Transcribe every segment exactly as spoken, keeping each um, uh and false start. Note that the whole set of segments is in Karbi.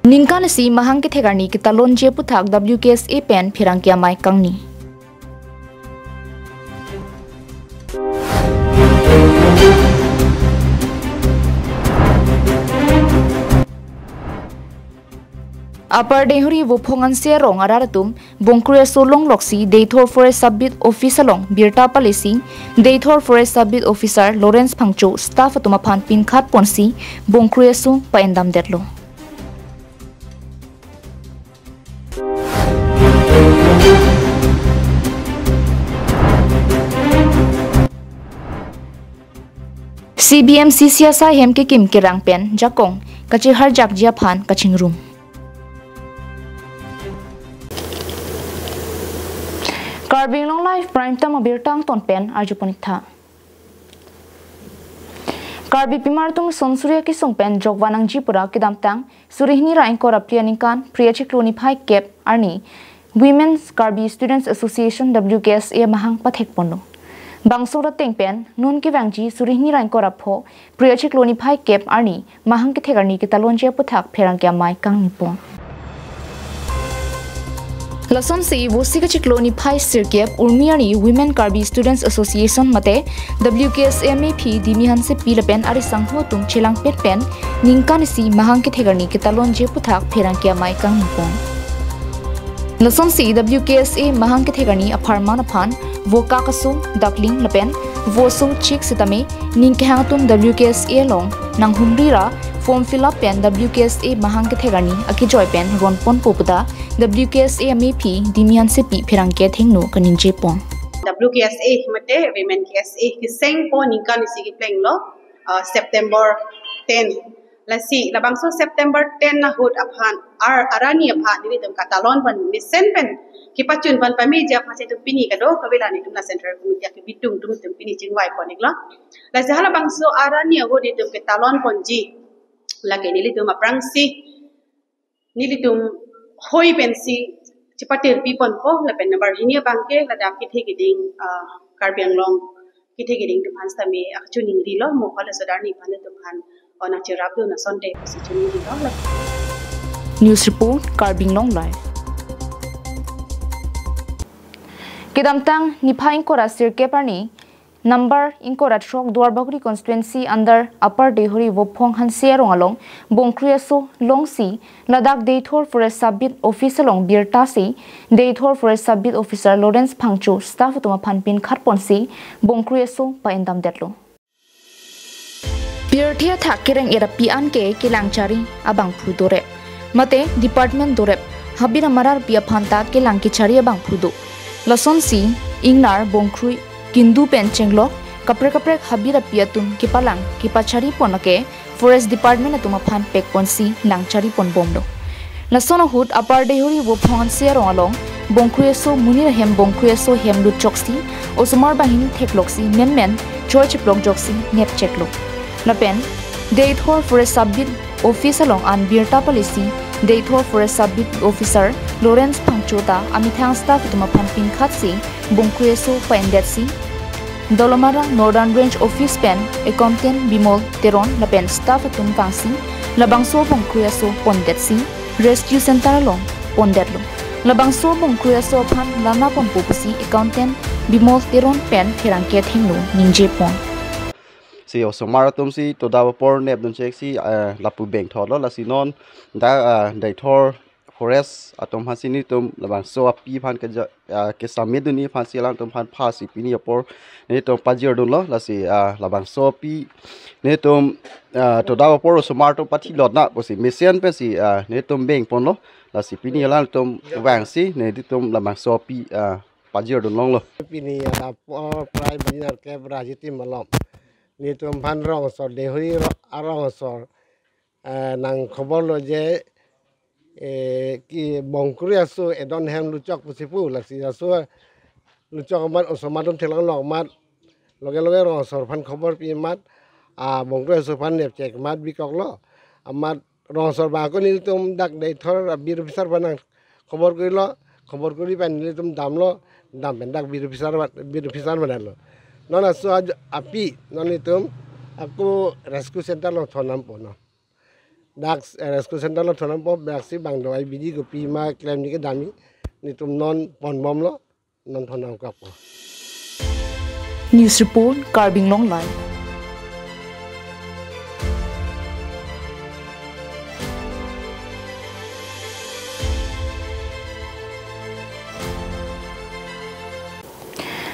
Ningkan isi mahang kethek arni ketalonji aputhak W K S A pen pherangke amei kangni. Upper Deihori Vophong Hanse arong arat atum Bongkru aso longloksi Deithor Forest Sub Beat Office along birta palesi Deithor Forest Sub Beat Officer Lawrence Phangcho staff atum aphan pinkhat ponsi Bongkru aso pa-endam detlo. C B M C C S I hem kekim kerang pen jakong kachiharjakji aphan kachingrum. Karbi Anglong Live Prime Time abirta angton pen arjupon-iktha. Karbi pimar atum son suri akesung pen jokvan nangji pura kedamtang suri hini ra ingkoi ra phli aningkan Phre achiklo niphai kep arni Women's Karbi Students Association W K S A mahang pathek ponlo. Bangso ateng pen non kevangji suri hini ra ingkoi ra pho Phre achiklo niphai kep arni mahang kethek arni ketalonji aputhak pherangke amei kangni pon. Lasonsi Vosik achiklo niphai sirkep Urmi arni Women Karbi Students Association mate W K S A amephi Dimi Hansepi lapen ari sangho atum chelangpet pen ningkan isi mahang kethek arni ketalonji aputhak pherangke amei kangni pon. Lasonsi W K S A mahang kethek arni apharman aphan vo kak aso, dakling lapen vo aso chik sitame ning kehang atum W K S A along nanghumri ra form fill up pen W K S A mahang kethek arni akejoi pen ronponpo puta W K S A amephi Dimi Hansepi pherangke athengno kaningje pon. W K S A mate Women K S A kesengpo ningkan isi keplenglo, uh, September ten. Lasi labangso September ten ahut aphan ar arni aphan nelitum katalon pon mesen pen kepachun pon pameji aphan si itum pini kado kavela nelitum la Central Committee akebi atum itum pini chingvai pon-iklo. Lasi halabangso arni ahut nelitum ketalon ponji lake nelitum aphrangsi nelitum hoi pensi chepatir pi ponpo lapen number hini abangke ladak kethe keding, ah, Karbi Anglong kethe keding atum aphan sitame akchuningrilo, mo hole sodarni aphan atum aphan ona cherap dun asonte si chuningrilo. News report, Karbi Anglong Live. Kedamtang niphai ingkoi ra sirkep arni number ingkoi ra throk Duarbagori constituency under Upper Deihori Vophong Hanse arong along Bongkru aso longsi ladak Deithor Forest Sub Beat Office along birta si Deithor Forest Sub Beat Officer Lawrence Phangcho staff atum aphan pinkhat ponsi Bongkru aso pa-endam detlo. Pirthe athak kereng-et api anke kelang chari abangphu dorep. Mate department dorep, habit amarar api aphan ta kelang kechari abangphu do. Lasonsi ingnar, Bongkrui, Kindu pen chenglok kaprek kaprek habit api atum kepalang kepachari pon lake Forest Department atum aphan pek ponsi lang chari pon bomlo. Lason ahut Upper Deihori Vophong Hanse arong along Bongkru aso, monit ahem Bongkru aso hem lutchoksi osomar banghini thekloksi menmen choi chiplok joksi nepcheklo. Lapen Deithor Forest Sub Beat Office along an birta palesi Deithor Forest Sub Beat Officer Lawrence Phangcho ta amethang staff atum aphan pinkhatsi Bongkru aso pa-endetsi Dolamara Northern Range Office pen Accountant Bimol Teron lapen staff atum vangsi labangso Bongkru aso pondetsi Rescue Center along pondetlo. Labangso Bongkru aso aphan lana ponpo pusi Accountant Bimol Teron pen pherangke athengno ningje pon. Si osomar atum si toda apor nepdun cheksi, eh, lapu bengthotlo, lasi non dak, eh, Deithor Forest atum aphansi nelitum labangso api aphan keja, ah, kesamit dunji aphansi alangtum aphan phasi pini apor nelitum pajirdunlo, lasi, ah, labangso api nelitum, ah, toda apor osomar atum pathilot na pusi mesen pensi, ah, nelitum bengponlo, lasi pini alangtum vangsi nelitum labangso api, ah, pajirdun longlo. Pini adap apor prai banjir kep rajitim malom nelitum aphan rongsor Deihori ro-, arongsor, eh, nang khobor lo je, eh, ki Bongkru aso edon hem luchok pusi pu, lasi aso luchok amat osomar atum theklonglok amat loge loge rongsor aphan khobor pi amat, ah, Bongkru aso aphan nepchek amat bikoklo. Amat rongsor bang ako nelitum dak Deithor beat officer aphan nang khobor kurilo, khobor kuri pen nelitum damlo, dam pen dak beat officer aphan, beat officer aphan lo. Non aso aj-, api non nelitum ako rescue center along thondampo non. Dak, eh, rescue center lo thondampo, dak si bang do-ai bidi kopi ma klemji kedam-i, netum non ponbomlo, non thondam kappo. News report, Karbi Anglong Live.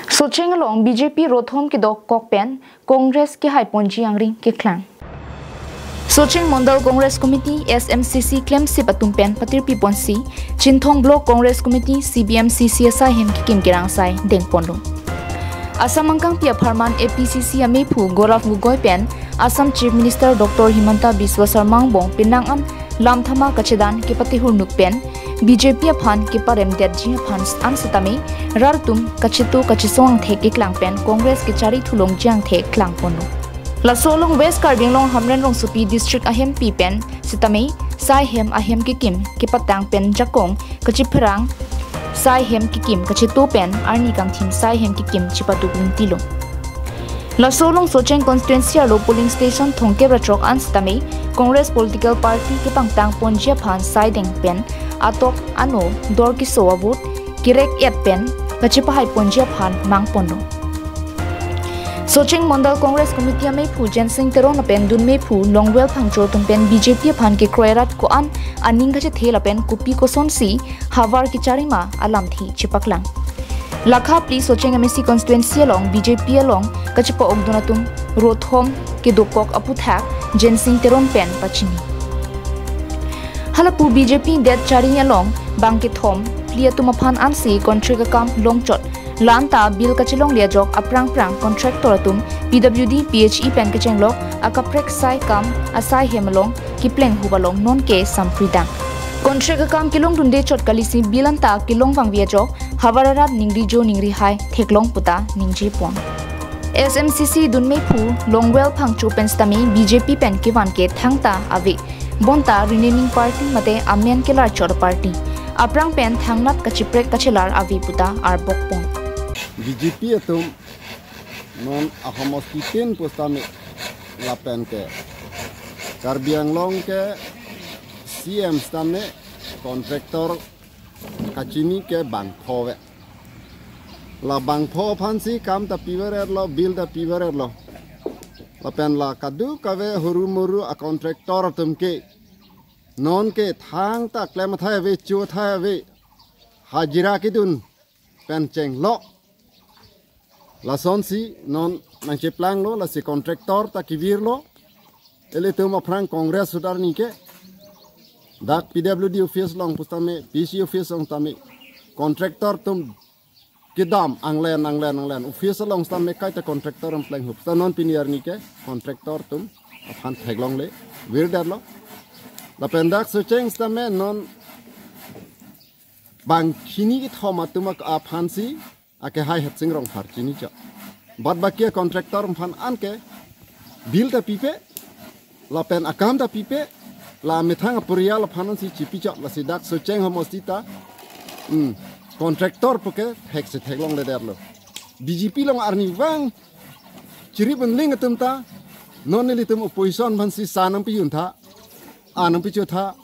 Socheng along B J P rothom kedokok pen Congress kehaiponji angring keklang. Socheng Mondal Congress Committee, S M C C klemsip atum pen patirpiponsi, Chinthong Block Congress Committee, C B M C C asai hem kekim kerang asai dengponlo. Assam angkangpi apharman A P C C amephu Gaurav Gogoi pen Assam Chief Minister Doctor Himanta Biswa Sarma angbong penang an lam thama kachedan kepatehur nuk pen B J P aphan keparemdetji aphan an setame rat atum kacheto kachesong angthek keklang pen Congress kechari thulongji angthek klangponlo. Laso along West Karbi Anglong Hamren Rongsopi District ahempi pen setame sai hem ahem kekim kepatang pen jakong kachipherang sai hem kekim kacheto pen arni kangthim sai hem kekim chipaduk lintilo. Laso along Socheng constituency arlo polling station thomkep ra throk an setame Congress political party kepangtangponji aphan sai deng pen atok ano dor keso avote kerek et pen kachipahaiponji aphan mangponlo. Socheng Mondal Congress Committee amephu Jensing Teron lapen dunmephu Longwel Phangcho atum pen B J P aphan kekroi rat ko-an aning kachethe lapen kopi kosonsi havar kecharima alamthe chepaklang. Lakha phli Socheng M A C constituency along B J P along kachepa-okdun atum rothom kedokok aphuthak Jensing Teron pen pachini. Halapu B J P det chari along bang kethom phli atum aphan ansi contract akam longchot. La-anta bill kachelongle ajok aphrang phrang contractor atum P W D, P H E pen kechenglok akaprek sai kam asai hem along keplenghup along nonke sampridang. Contract akam kelongdunde chot kalisi bill anta kelong vangve ajok havar arat ningri jo ningri hai theklong puta ningjepon. S M C C dunmephu Longwel Phangcho pen setame B J P pen kevan ke thangta ave. Bonta renaming party mate amen kelarchor party. Aphrang pen thangnat kachiprek kachelar ave puta arbokpon. B J P atum non ahomostitin pu setame lapen ke Karbi Anglong ke C M setame contractor kachini ke bangpho ave. La bangpho aphansi kam ta pivererlo, bill ta pivererlo. Lapen la kadokave huru muru a contractor atum ke nonke thangta klem athai ave, cho athai ave, hajira kedun pen chenglo. Lasonsi non nangcheplanglo, lasi contractor ta kevirlo. Ilitum aphrang Congress ahut arni ke dak P W D office along pu setame, P C office along setame contractor atum kedam anglen anglen anglen office along setame kaita contractor atum plenghup. Seta non pini arni ke contractor atum aphan theklongle, virdetlo. Lapen dak Socheng setame non bang hini kethom atum ak-, aphansi akehai Hetsing Rongphar chini chot. Bad baki a contractor aphan anke bill ta pipe, lapen akam ta pipe, la methang aporial aphan ansi chipi chot, lasi dak Socheng homosti ta, hmm, contractor puke thekse theklongledetlo. B J P along arnivang chiri benling atum ta, non nelitum opposition aphansi sa nangpijun tha, a nangpicho tha,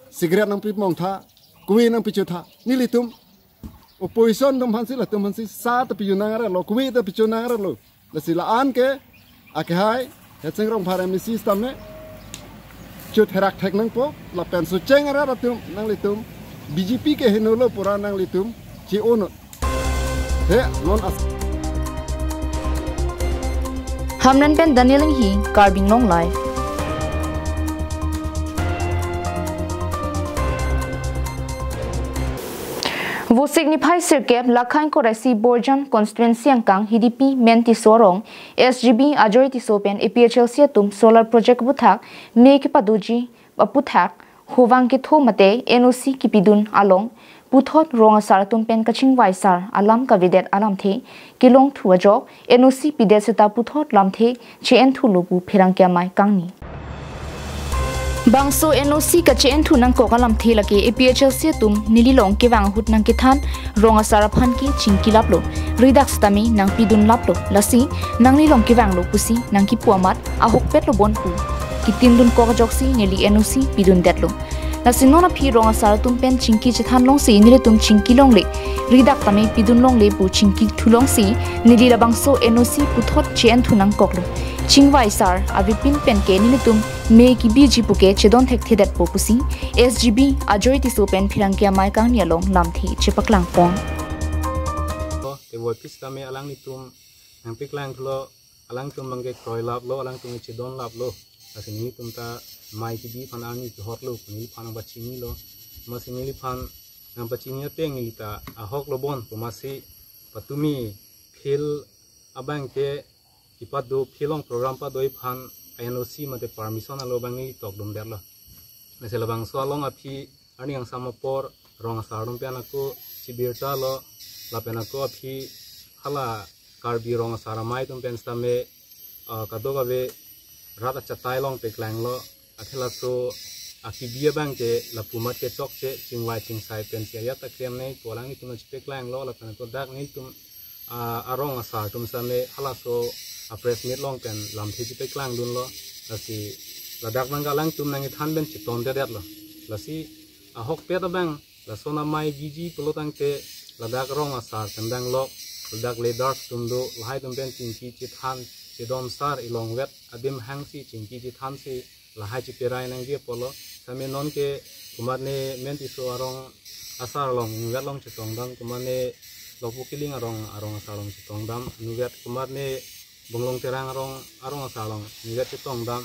cigarette nangpimong tha, kove nangpicho tha, nelitum opposition atum aphansi, latum aphansi sa ta pijun nang arlo, kove ta picho nang arlo. Lasi la-an ke akehai Hetsing Rongphar M A C setame chotherak thek nangpo, lapen Socheng arat atum nanglitum B J P ke henolo pura nanglitum che-o non. He non as- Hamren pen Daniel Enghi, Karbi Anglong Live. Vosik niphai sirkep Lakhain Koraisi Borjan constituency angkang Hidipi Men Tisso arong S G B Ajoy Tisso pen A P H L C atum solar project aphuthak me kepadoji aphuthak hovang ketho mate N O C kepidun along puthot rong asar atum pen kachingvai asar alam kavedet alamthe kelongthu ajok N O C pidet seta puthot lamthe che-enthulo pu pherangke amei kangni. Bangso N O C kache-enthu nangkok alamthe lake A P H L C atum nelilong kevang ahut nangkethan rong asar aphan ke chingkilaplo, ridak setame nangpidunlaplo, lasi nanglilong kevanglo pusi nangkipu amat ahokpetlo bon pu Tin dun kok ajoksi neli N O C pidun detlo. Lasi non aphi rong asar atum pen chingki chethan longsi nelitum chingki longle, ridak tame pidun longle pu chingki thu longsi neli labangso N O C puthot che-en thu nangkoklo. Chingvai sar avepin pen ke nelitum mei kebiji puke chedon thekthedetpo pusi S G B Ajoy Tisso pen pherangke amei kangni along lamthe chepaklang pon. Te voi pis tame alanglitum nangpaklang thulo, alangtum abangke kroilaplo, alangtum chedonlaplo. Lasi nelitum ta mei kebi aphan arni kehotlo, neliphan nangpachinilo. Amatsi neliphan nangpachini ateng neli ta ahok lo bon, amatsi patumi field abangke kipado, field along program pado aphan N O C mate permission alo abang neli tokdun detlo. Lasi labangso along aphi arni angsam apor rong asar atum pen ako chibirta lo, lapen ako aphi hala Karbi rong asar amei atum pen sitame, ah, kadokave rat achatai along paklanglo, athe laso akibi abangke lapu amat ke chokche, chingvai chingsai pensi ajat ta klem nangji pu alanglitum chepaklanglo, lapen ako dak nelitum, ah, arong asar atum sitame halaso a-press meet along pen lamthe chepaklangdunlo. Lasi ladak abangke alangtum nangkethan pen chetondedetlo. Lasi ahokpet abang lason amei biji pulo tangte ladak rong asar kendang lok, ladak leaders atum do, lahai atum pen chingki chethan, chedon sar, ilongvet adim hangsi chingki chethansi lahai cheperai nangji apotlo. Sitame nonke komatne Menti Tisso arong asar along inutvet along chetongdam, komatne Lokpo Killing arong, arong asar along chetongdam, inutvet komatne Bonglong Terang arong, arong asar along inutvet chetongdam.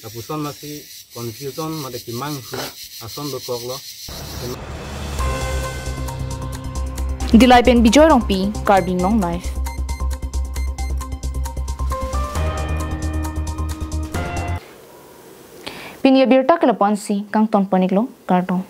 Lapuson amatsi confusion mate kemanghu ason dokoklo. Dillai pen Bijoy Rongpi, Karbi Anglong Live. Pini abirta ke lapu-ansi, kangton pon-iklo, kardom.